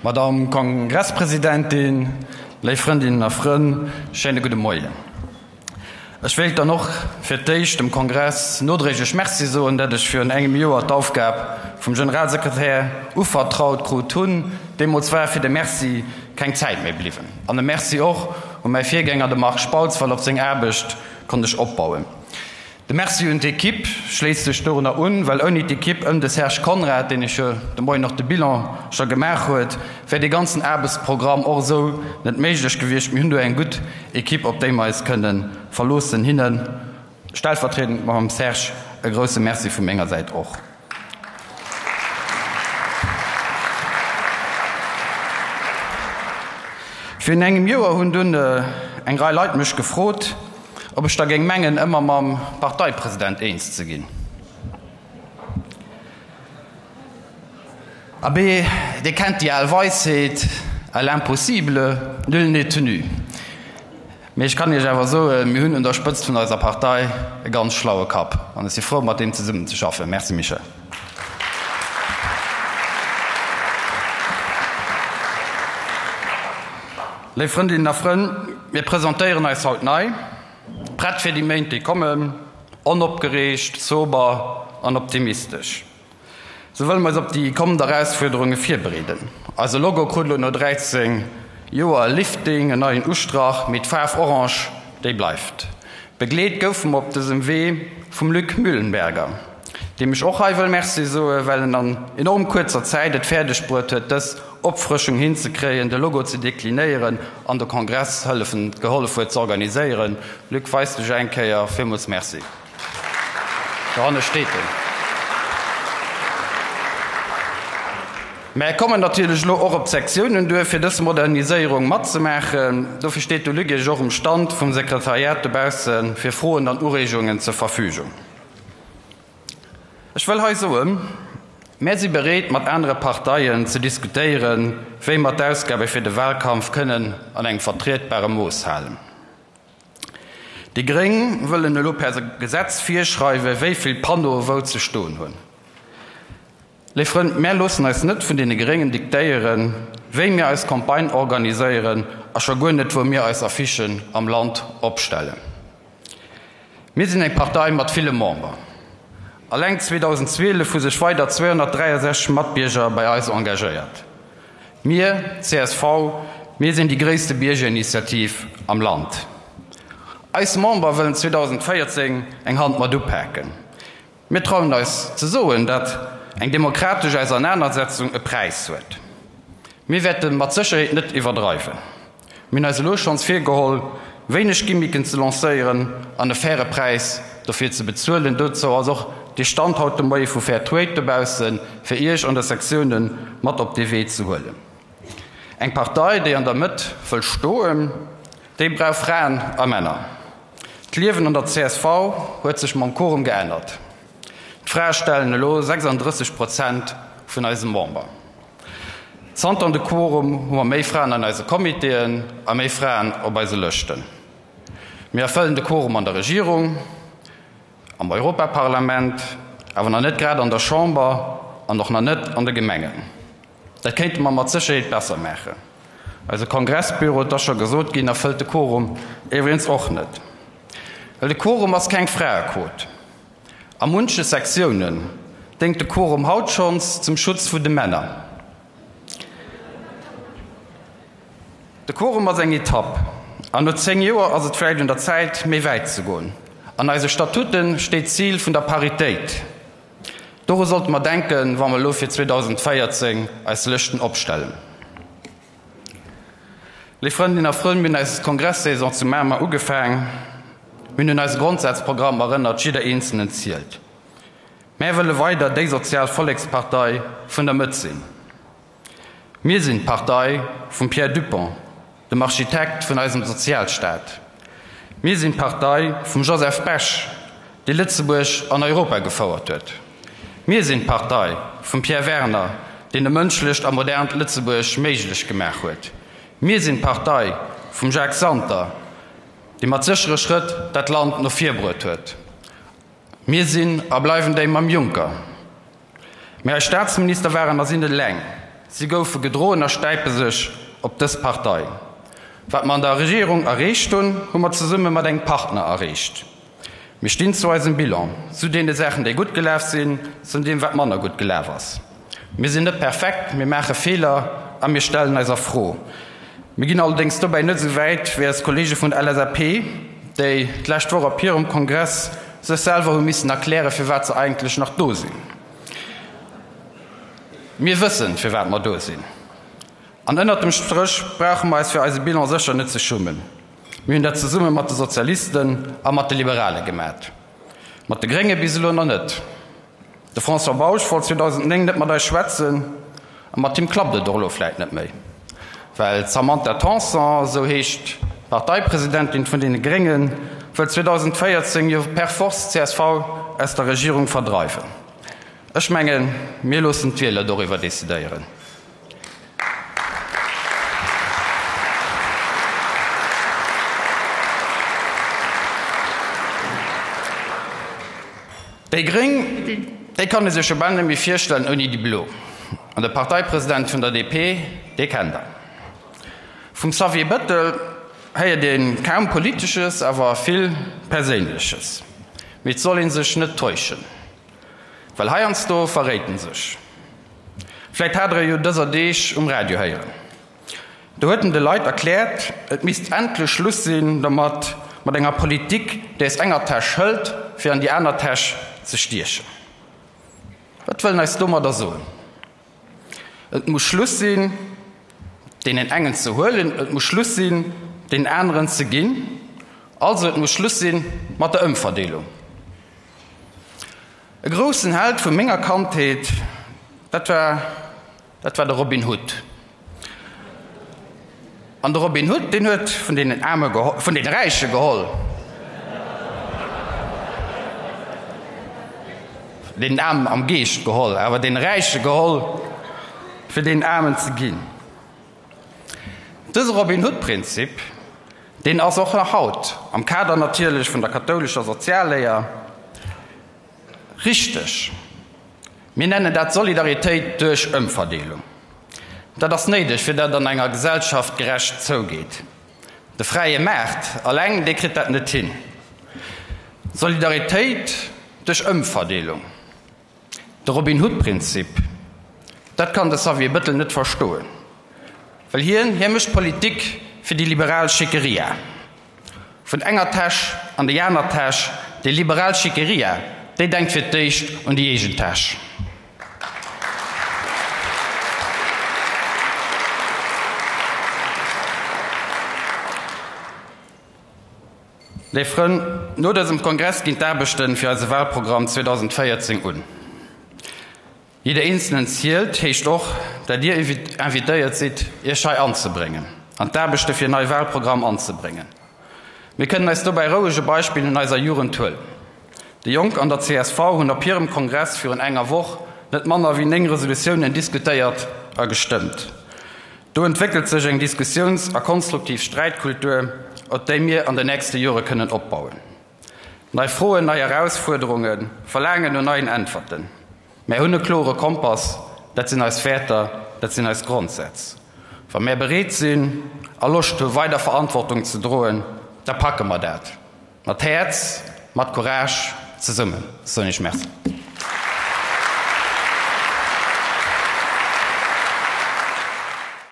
Madamm Kongresspresidentin, léif Frëndinnen a Frënn, schéine gudde Moien. Ech wéilt dann och fir d'éischt dem Kongress nodréiglech Merci soen, dat ech virun engem Joer d'Aufgab vum Generalsekretär uvertraut krut hunn. Deemools war fir de Merci keng Zäit méi bliwwen. An e Merci och u mäi Virgänger, de Marc Spautz, well op seng Aarbecht konnt ech opbauen. De Merci un d'Equipe schléisst sech dorunner un, well ouni d'Equipe ëm de Serge Conrad, deen iech jo de Moien och de Bilan scho gemaach huet, wär dee ganzen Aarbechtsprogramm och esou net méiglech gewiescht. Mir hunn do eng gutt Equipe, op déi mer eis kënne verloossen. Hinne stellvertriedend mam Serge e grouse Merci vu menger Säit och. Virun engem Joer hunn dunn eng Rei Leit mech gefrot, ob ech da géing mengen, ëmmer mam Parteipresident eens ze ginn. Abee, Dir kennt déi al Weisheet, À l'impossible, nul n'est tenu. Mee ech kann Iech awer soen, mir hunn un der Spëtzt vun eiser Partei e ganz schlaue Kapp an ech si frou, mat deem zesummenzeschaffen. Merci Michel. Léif Frëndinnen a Frënn, mir presentéieren eis haut nei, prett fir déi Méint, déi kommen, onopgereegt, sober an optimistesch. Sou wëlle mer eis op déi kommend Erausfuerderunge virbereeden. Eise Logo krut elo no 13 Joer e Lifting, en neien Ustrach, mee d'Faarf Orange, déi bleift. Begleet goufe mer op dësem Wee vum Luc Mühlenberger, deem ech och hei wëll Merci soen, well en an enorm kuerzer Zäit et fäerdeg bruet huet, dës Opfrëschung hinzekréien, de Logo ze deklinéieren an de Kongress hëllefen gehollef huet z'organiséieren. Luc, weis dech eng Kéier. Villmools Merci. Dohanne steet en. Mär kommen natierlech elo och op d'Sektiounen duer, fir dës Moderniséierung matzemaachen. Dofir steet de Luc Iech och um Stand vum Sekretariat dobausse fir Froen an Ureegungen zur Verfügung. Ech wëll hei soen, Mär si bereet, mat anere Parteien ze diskutéieren, wéi mer d'Ausgabe fir de Wahlkampf kënnen an engem vertrietbare Mooss halen. Déi Gréng wëllen elo per Gesetz virschreiwen, wéi vill Panneaue wou ze stoen hunn. Léif Frënn, mär loossen eis net vun deene Gréngen diktéieren, wéi mir eis Campagne organiséieren a scho guer net, wou mir eis Affichen am Land opstellen. Mir sinn eng Partei mat ville Member. Alleng 2012 hu sech weider 263 Matbierger bei eis engagéiert. Mir, csv, mir sinn déi gréisste Biergerinitiativ am Land. Eis Member wëllen 2014 eng Hand mat upaken. Mir trauen eis ze soen, dat eng demokratesch Ausernanersetzung e Präis huet. Mir wäerte mat Sécherheet net iwwerdreiwen. Mir hunn eis elo schonns virgeholl, wéineg Gimmicken ze lancéieren an e faire Präis dofir ze bezuelen. Dozou ass och dee Stand haut de Moie vu Fair Trade dobaussen, fir Iech an der Sektiounen mat op dee Wee ze huelen. Eng Partei, déi an der Mëtt wëll stoen, déi brauch Fraen a Männer. D'Liewen an der csv huet sech mam Quorum geännert. D'Frae stellen elo 36 Prozent vun eise Member. Zanter de Quorum hu mer méi Fraen an eise Comitéen a méi Fraen op eise Lëschten. Mir erfëllen de Quorum an der Regierung, am Europaparlament, awer nach net grad an der Chamber an och nach net an de Gemengen. Dat kéinte mer mat Sécherheet besser maachen. Eise Kongressbüro, et ass scho gesot ginn, erfëllt de Quorum iwwregens och net. Well de Quorum ass keng Fraequot. A munche Sektiounen déngt de Quorum haut schonns zum Schutz vun de Männer. De Quorum ass eng Etapp, an no 10 Joer ass et vläicht un der Zäit, méi wäit ze goen. An eise Statute steet d'Zil vun der Paritéit. Doru sollte mer denken, wa mer elo fir 2014 eis Lëschten opstellen. Léif Frëndinnen a Frënn, mir hunn eis Kongress-Saison zu Mamer ugefaang. Mir hunn un eise Grondsazprogramm erënnert, Jidder Eenzelnen zielt. Mär wëlle weider déi sozial Vollekspartei vun der Mëtt sinn. Mir sinn d'Partei vum Pierre Dupong, dem Architekt vun eisem Sozialstaat. Mir sinn d'Partei vum Joseph Bech, dee Lëtzebuerg an Europa gefouert huet. Mir sinn d'Partei vum Pierre Werner, deen e mënschlecht a modernt Lëtzebuerg méiglech gemaach huet. Mir sinn d'Partei vum Jacques Santer, dee mat séchere Schrëtt dat Land no vir bruet huet. Mir sinn a bleiwen déi mam Juncker. Mee eis Staatsminister waren a sinn eleng. Si goufe gedroen a stäipe sech op dës Partei. Wat mer an der Regierung erreecht hunn, hu mer zesumme mat engem Partner erreecht. Mir stinn zu eisem Bilan, zu deene Saachen, déi gutt gelaf sinn, zu deem, wat manner gutt gelaf ass. Mir sinn net perfekt, mir maache Feeler a mir stellen eis a Fro. Mir ginn allerdéngs dobäi net esou wäit wéi eis Kollege vun der LSAP, déi d'lescht Woch op hirem Kongress sech selwer hu missen erklären, firwat se eigentlech nach do sinn. Mir wëssen, firwat mer do sinn. An ënnert dem Stréch brauche mer eis fir eise Bilan sécher net ze schummen. Mir hunn dat zesumme mat de Sozialisten a mat de Liberale gemat. Mat de Grénge bis elo nach net. De François Bausch wollt 2009 net mat eis schwätzen a mat him klappt et och elo vläit net méi, well d'Samantha Tanson, esou heescht d'Parteipresidentin vun deene Gréngen, wëllt 2014 jo per force d'CSV aus der Regierung verdreiwen. Ech mengen, mir loossen d'Wieler doriwwer decidéieren. Déi Gréng, déi kann ee sech jo bal net méi virstellen ouni déi Blo. An de Parteipresident vun der DP, dee kennt der. Vum Xavier Bëttel héiert ee kaum Politesches, awer vill Perséinleches. Mee et soll ee sech net täuschen, well heiansdo verréit en sech. Vläit hat der e jo dëser Deeg um Radio héieren. Do huet en de Leit erkläert, et misst endlech Schluss sinn domat, mat enger Politik, déi aus enger Täsch hëlt, fir an déi aner Täsch ze stiechen. Wat wëll en eis domadder soen? Et muss Schluss sinn, deenen engen ze huelen, et muss Schluss sinn, deenen aneren ze ginn. Also et muss Schluss sinn mat der Ëmverdeelung. E groussen Held vu menger Kandheet, dat war Dat war de Robin Hood. An de Robin Hood, deen huet vun deenen Aarme vun deene Räiche geholl. Deenen Aarmen am Geescht geholl, awer deene Räiche geholl, fir deenen Aarmen ze ginn. Dëse Robin Hood-Prinzip, deen ass och nach haut, am Kader natierlech vun der kathoulescher Sozialléier, Richteg. Mir nennen dat Solidaritéit duerch Ëmverdeelung. Dat ass néideg, fir datt an enger Gesellschaft gerecht zougeet. De fräie Maart alleng, dee kritt dat net hin. Solidaritéit duerch Ëmverdeelung, de Robin Hood-Prinzip, dat kann de Xavier Bëttel net verstoen, well hien, hie mécht Politik fir déi liberal Schickeria. Vun enger Täsch an déi aner Täsch, déi liberal Schickeria, déi denkt fir d'éischt un déi eegen Täsch. Léif Frënn, no dësem Kongress ginn d'Aarbechte fir eise Wahlprogramm 2014 un. Jidder Eenzelen zielt heescht och, dat Dir invitéiert sidd, Iech hei anzebréngen an d'Aarbechte fir en neie Wahlprogramm anzebréngen. Mir kënnen eis dobäi roueg e Beispill un eiser Jugend huelen. Déi Jonk an der csv hunn op hirem Kongress virun enger Woch net manner wéi 9 Resolutiounen diskutéiert a gestëmmt. Do entwéckelt sech eng Diskussiouns a konstruktiv Sträitkultur, op déi mir an de nächste Jore kënnen opbauen. Nei Froen, nei Erausfuerderunge verlaangen no neien Äntwerten. Mär hunn e klore Kompass, dat sinn eis Wäerter, dat sinn eis Grondsätz. Wa mär bereet sinn a Loscht hu weider Verantwortung ze droen, da packe mer dat mat Häerz, mat Courage zesummen. Ech soen Iech Merci.